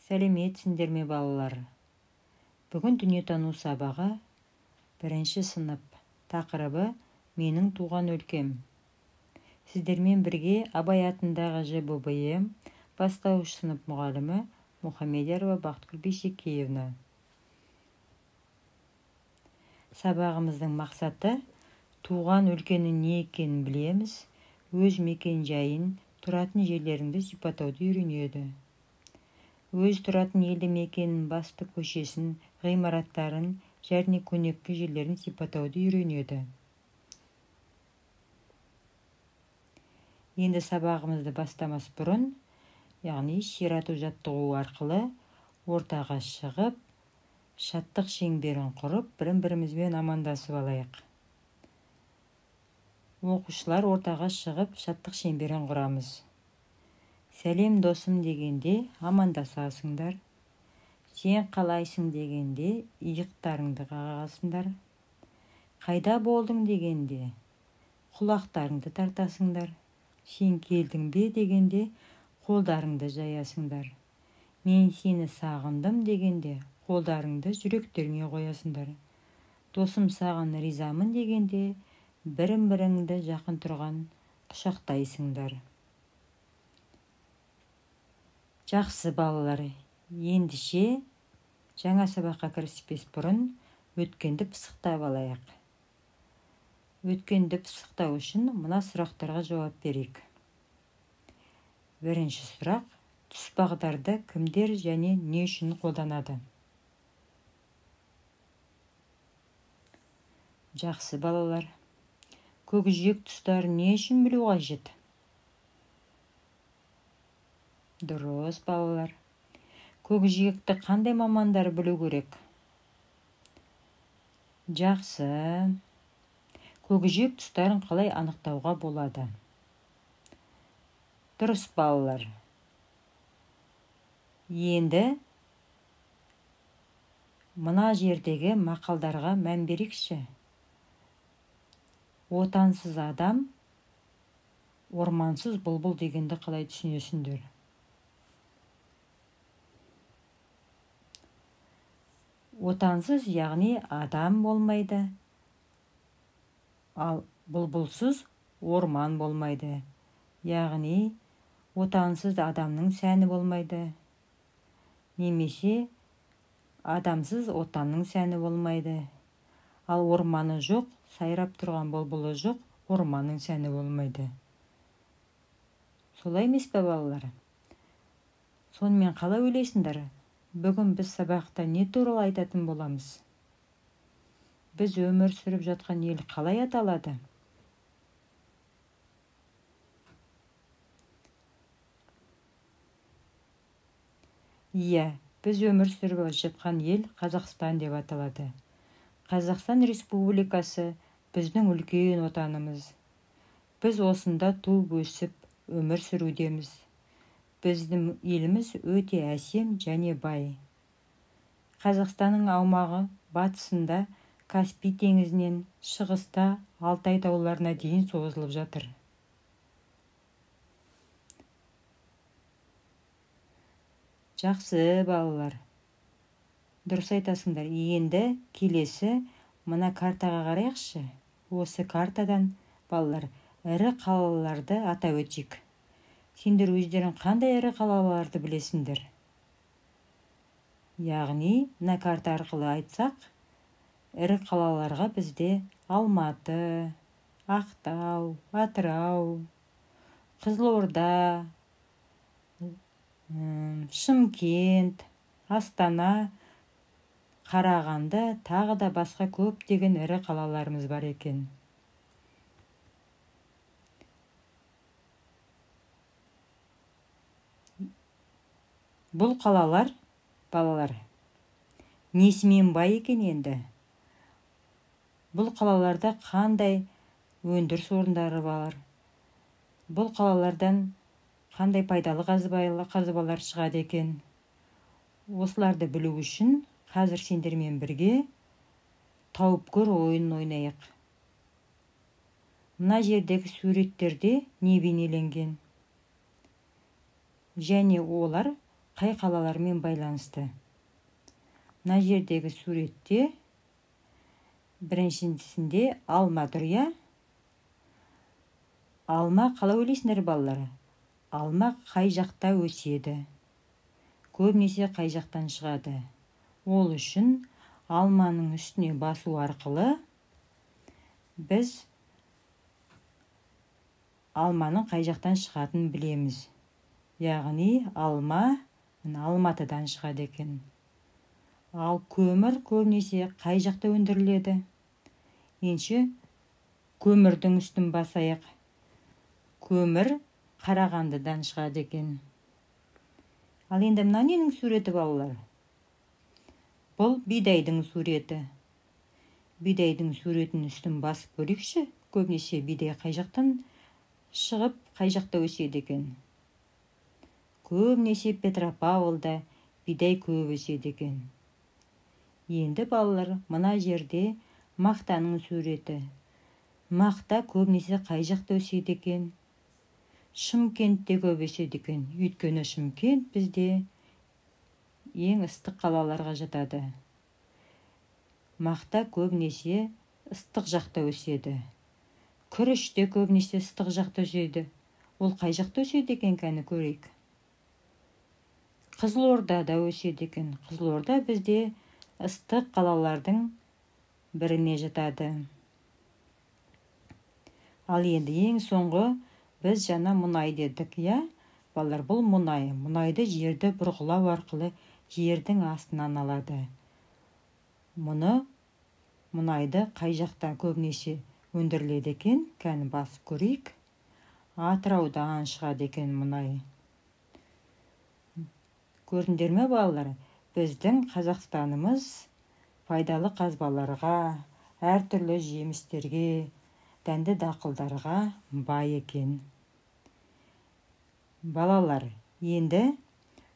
Сәлеметсіңдер ме, балалар? Бүгін дүниетану сабағы, бірінші сынып. Тақырыбы менің туған өлкем. Сіздермен бірге Абай атындағы ЖББМ бастауыш сынып мұғалімі Мұхамедиярова Бақытгүл Бейсекеевна. Сабағымыздың мақсаты туған өлкенің не екенін білеміз, өз мекен жайын, тұратын жерлеріңді сипаттауды үйренеді. Өз тұратын елді мекенінің басты көшесін, ғимараттарын және көнеккі жерлерін сипаттауды үйренеді. Енді сабағымызды бастамас бұрын, яғни ширату жаттығу арқылы ортаға шығып, шаттық шеңберін құрып, бірін-бірімізбен амандасып алайық. Оқушылар ортаға шығып, шаттық шеңберін құрамыз. Сәлем досым дегенде амандасасыңдар. Сен қалайсың дегенде иықтарыңды қағасыңдар. Қайда болдың дегенде құлақтарыңды тартасыңдар. Сен келдің бе дегенде қолдарыңды жаясыңдар. Мен сені сағындым дегенде қолдарыңды жүректеріңе қоясыңдар. Досым саған ризамын дегенде бірін-біріңді жақын тұрған құшақтайсыңдар. Жақсы балалар, ендеше жаңа сабаққа кіріспес бұрын өткенді пысықтап алайық. Өткенді пысықтау үшін мына сұрақтарға жауап берейік. Бірінші сұрақ, түс бағдарды кімдер және не үшін қолданады? Жақсы балалар, көкжиек тұстарын не үшін білу қажет? Дұрыс балалар. Көкжиекті қандай мамандар білу керек? Жақсы. Көкжиек тұстарын қалай анықтауға болады? Дұрыс балалар. Енді мына жердегі мақалдарға мән берейікші. Отансыз адам, ормансыз бұлбұл дегенді қалай түсінесіңдер? Отансыз, яғни адам болмайды, ал бұлбұлсыз орман болмайды. Яғни отансыз адамның сәні болмайды, немесе адамсыз отанның сәні болмайды. Ал орманы жоқ, сайрап тұрған бұлбұлы жоқ, орманның сәні болмайды. Солай емес пе, балалар? Сонымен қалай ойлайсыңдар? Бүгін біз сабақта не туралы айтатын боламыз? Біз өмір сүріп жатқан ел қалай аталады? Иә, біз өмір сүріп жатқан ел Қазақстан деп аталады. Қазақстан Республикасы біздің үлкен отанымыз. Біз осында туып өсіп, өмір сүрудеміз. Біздің еліміз өте әсем және бай. Қазақстанның аумағы батысында Каспий теңізінен шығыста Алтай тауларына дейін созылып жатыр. Жақсы балалар. Дұрыс айтасыңдар. Енді келесі мына картаға қарайықшы. Осы картадан балалар ірі қалаларды атап өтейік. Сендер өздерің қандай ірі қалаларды білесіңдер? Яғни, мына карта арқылы айтсақ, ірі қалаларға бізде Алматы, Ақтау, Атырау, Қызылорда, Шымкент, Астана, Қарағанды, тағы да басқа көптеген ірі қалаларымыз бар екен. Бұл қалалар, балалар, несімен бай екен енді? Бұл қалаларда қандай өндіріс орындары бар? Бұл қалалардан қандай пайдалы қазбалар шығады екен? Осыларды білу үшін қазір сендермен бірге тауып көр ойынын ойнайық. Мына жердегі суреттерде не бейнеленген? Және олар Қай қалалармен байланысты? Мына жердегі суретте біріншісінде алма тұр, иә? Алма қалай ойлайсыңдар, балалар? Алма қай жақта өседі? Көбінесе қай жақтан шығады? Ол үшін алманың үстіне басу арқылы біз алманың қай жақтан шығатынын білеміз. Яғни алма Алматыдан шығады екен. Ал көмір көбінесе қай жақта өндіріледі? Ендеше көмірдің үстін басайық. Көмір Қарағандыдан шығады екен. Ал енді мына ненің суреті, балалар? Бұл бидайдың суреті. Бидайдың суретін үстін басып көрейікші. Көбінесе бидай қай жақтан шығып, қай жақта өседі екен? Көбінесе Петропавлда бидай көп өседі екен. Енді, балалар, мына жерде мақтаның суреті. Мақта көбінесе қай жақта өседі екен? Шымкентте көп өседі екен. Өйткені Шымкент бізде ең ыстық қалаларға жатады. Мақта көбінесе ыстық жақта өседі. Күріш те көбінесе ыстық жақта өседі. Ол қай жақта өседі екен, кәні көрейік. Қызылордада өседі екен. Қызылорда бізде ыстық қалалардың біріне жатады. Ал енді ең соңғы біз жаңа мұнай дедік, иә? Балалар, бұл мұнай. Мұнайды жерді бұрғылау арқылы жердің астынан алады. Мұны, мұнайды қай жақта көбінесе өндіріледі екен? Кәні басып көрейік. Атыраудан шығады екен мұнай. Көрдіңдер ме, балалар? Біздің Қазақстанымыз пайдалы қазбаларға, әртүрлі жемістерге, дәнді дақылдарға бай екен. Балалар, енді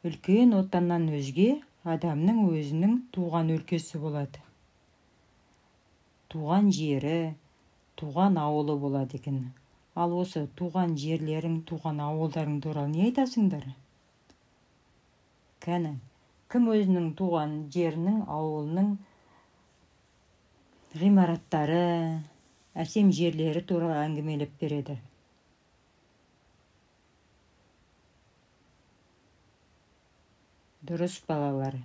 үлкен отаннан өзге адамның өзінің туған өлкесі болады. Туған жері, туған ауылы болады екен. Ал осы туған жерлерің, туған ауылдарың туралы не айтасыңдар? Кәні, кім өзінің туған жерінің, ауылының ғимараттары, әсем жерлері туралы әңгімелеп береді? Дұрыс, балалар.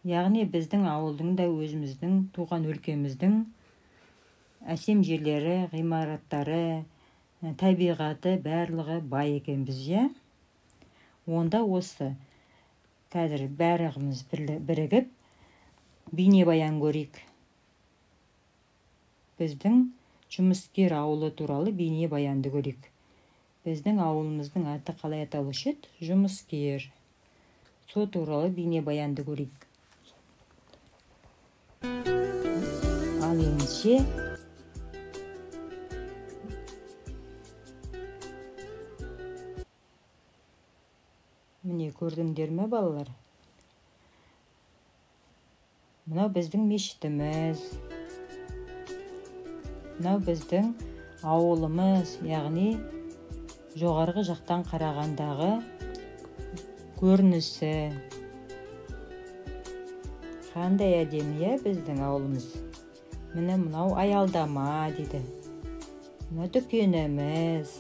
Яғни біздің ауылдың да өзіміздің туған өлкеміздің әсем жерлері, ғимараттары, табиғаты барлығы бай екенбіз, иә? Онда осы қазір бәріміз бірігіп бейнебаян көрейік. Біздің Жұмыскер ауылы туралы бейнебаянды көрейік. Біздің ауылымыздың аты қалай аталушы еді? Жұмыскер. Сол туралы бейнебаянды көрейік. Ал ендеше міне көрдіңдер ме, балалар? Мынау біздің мешітіміз. Мынау біздің ауылымыз, яғни жоғарғы жақтан қарағандағы көрінісі. Қандай әдемі, иә, біздің ауылымыз. Міне мынау аялдама дейді. Мына дүкеніміз.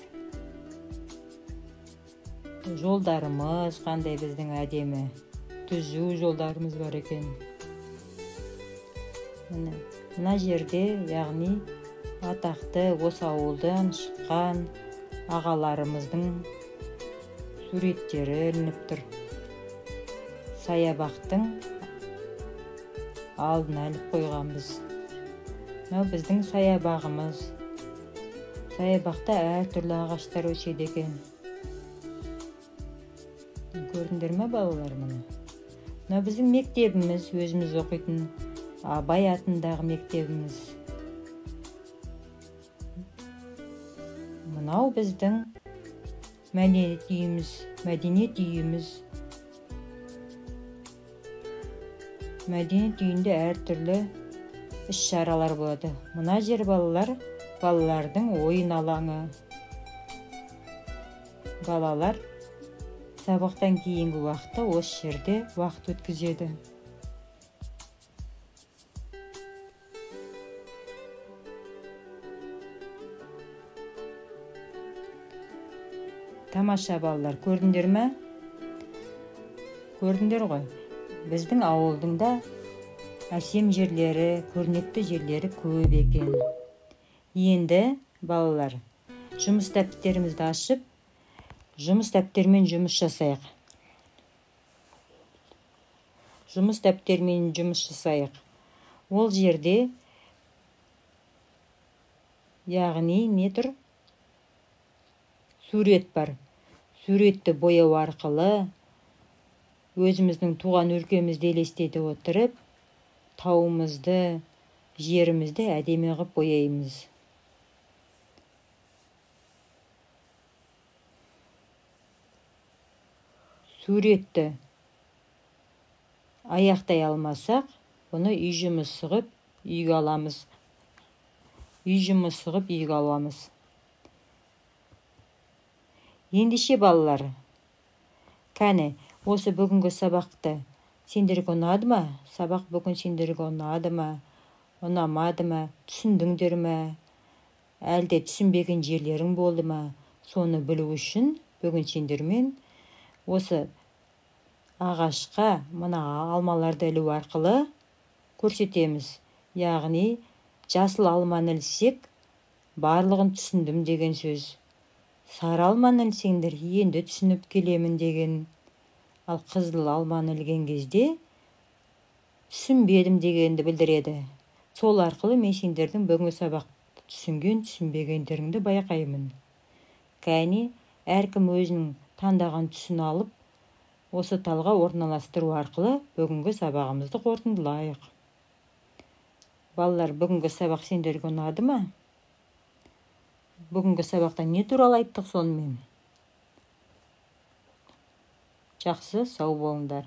Жолдарымыз қандай біздің әдемі. Түзу жолдарымыз бар екен. Міне, мына жерде, яғни атақты осы ауылдан шыққан ағаларымыздың суреттері ілініп тұр. Саябақтың алдына іліп қойғанбыз. Мынау біздің саябағымыз. Саябақта әртүрлі ағаштар өседі екен. Көрдіңдер ме, балалар, мұны? Мынау біздің мектебіміз, өзіміз оқитын Абай атындағы мектебіміз. Мынау біздің мәдениет үйіміз, мәдениет үйіміз. Мәдениет үйінде әртүрлі іс-шаралар болады. Мына жер, балалар, балалардың ойын алаңы. Балалар Сабақтан кейінгі уақытта осы жерде уақыт өткізеді. Тамаша, балалар, көрдіңдер ме? Көрдіңдер ғой. Біздің ауылдың да әсем жерлері, көрнекті жерлері көп екен. Енді, балалар, жұмыс дәптерімізді ашып, жұмыс дәптермен жұмыс жасайық. Жұмыс дәптермен жұмыс жасайық. Ол жерде, яғни не тұр? Сурет бар. Суретті бояу арқылы өзіміздің туған өлкемізді елестете отырып, тауымызды, жерімізді әдемі қылып бояймыз. Суретті аяқтай алмасақ, бұны үй жұмысы қылып үйге аламыз. Үй жұмысы қылып үйге аламыз. Ендеше, балалар, кәне, осы бүгінгі сабақты сендерге ұнады ма? Сабақ бүгін сендерге ұнады ма? Ұнамады ма? Түсіндіңдер ме? Әлде түсінбеген жерлерің болды ма? Соны білу үшін бүгін сендермен осы ағашқа мына алмаларды ілу арқылы көрсетеміз. Яғни, жасыл алманы ілсек, барлығын түсіндім деген сөз. Сары алманы ілсеңдер, енді түсініп келемін деген. Ал қызыл алманы ілген кезде түсінбедім дегенді білдіреді. Сол арқылы мен сендердің бүгінгі сабақты түсінген, түсінбегендеріңді байқаймын. Кәне, әркім өзінің таңдаған түсін алып, осы талға орналастыру арқылы бүгінгі сабағымызды қорытындылайық. Балалар, бүгінгі сабақ сендерге ұнады ма? Бүгінгі сабақта не туралы айттық сонымен? Жақсы, сау болыңдар.